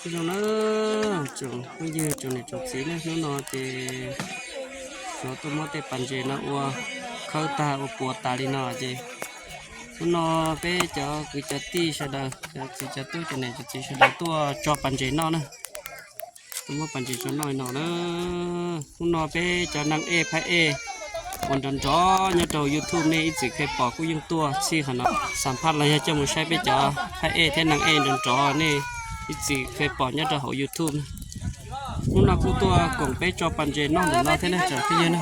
Zoo na, tsoom phooj ywg tsoom niam tsoom txiv na, hnub no ces xyov tuaj muab tej pas ntses no ua khawb tag ua puas tas li no ces hnub no peb cov kwv cov tij sawv daws, cov txiv cov tub cov niam cov txiv sawv daws tuaj tso pas ntses noj na. Tuaj muab pas ntses tso noj no na. Hnub no peb cov neeg ej phab ej uas nrov nrov nyob rau YouTube nej ib txwm kheev pom kuj yeej tuaj txhij qhov no xam phaj los yog coj mus saib peb cov phab ej thiab neeg ej nrov nrov nej ib txwm kheev pom nyob rau hauv YouTube. Hnub no kuj tuaj koom peb tso pas ntses noj ntawm no thiab ne tsoom phooj ywg na.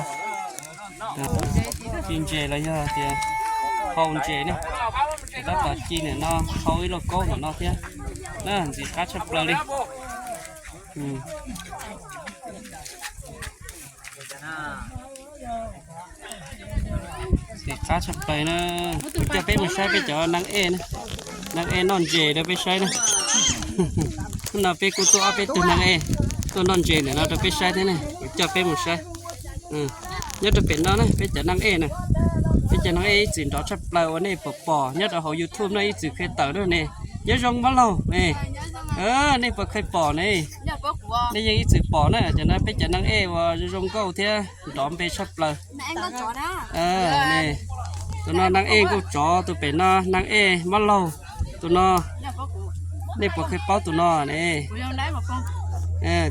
Ci ntses los yog tias hau ntses ne, tab tom ci ntawm no hau ib lauj kaub ntawm no thiab na, ntxim qab tshaj plaws li. Ntxim qab tshaj plaws na. Kuv coj peb mus saib peb cov neeg ej na, neeg ej noj ntses rau peb saib na. Hnub no peb kuj tuaj ob peb tug neeg ej tuaj noj ntses ntawm no rau peb saib thiab ne, kuv coj peb mus saib. Nyob rau pem no na peb cov neeg ej na, peb cov neeg ej ib txwm nrov tshaj plaws uas nej puas pom nyob rau hauv YouTube no ib txwm kheev tawm na ne. Nyob zoo Mab Laug ne, nej puas kheev pom ne? Nej yeej ib txwm pom na, cov no peb cov neeg ej uas zoo nkauj thiab nrov npe tshaj plaws. Tus no neeg ej Nkauj Tsov, tus pem no neeg ej Mab Laug, tus no nej puas kheev paub tus no ne?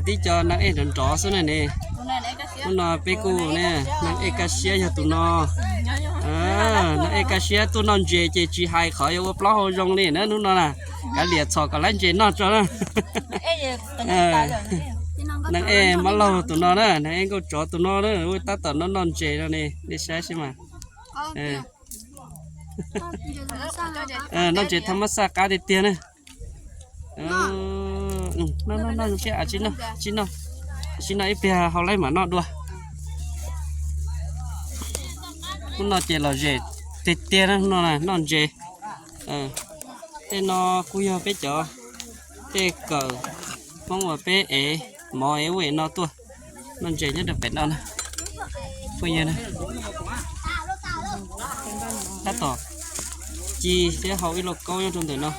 Tib co neeg ej nrov nrov xwb na ne. Hnub no peb kuj ne, neeg ej Kaj Siab yog tus no. Neeg ej Kaj Siab tuaj noj ntses ces tsis hais qhov yuav ua plaub hau zoo li na hnub no na. Kav liam txhom kom lawv ntses noj tso na. Neeg ej Mab Laug tus no na, neeg ej Nkauj Tsov tus no na, tab tom noj noj ntses no ne, nej saib seb mas. Noj ntses thab mab xaj qab tiag tiag na. Noj noj noj, tsis noj, tsis noj, ib pliag hau laib mam noj dua. Hnub no ces lom zem tiag tiag na, hnub no noj ntses. Tej no kuj yog peb cov tej kawm Hmoob uas peb ev mov ev ub ev no tuaj noj ntses nyob rau pem no na. Phooj ywg na, tab tom ci thiab hau ib lauj kaub nyob rau ntawm no.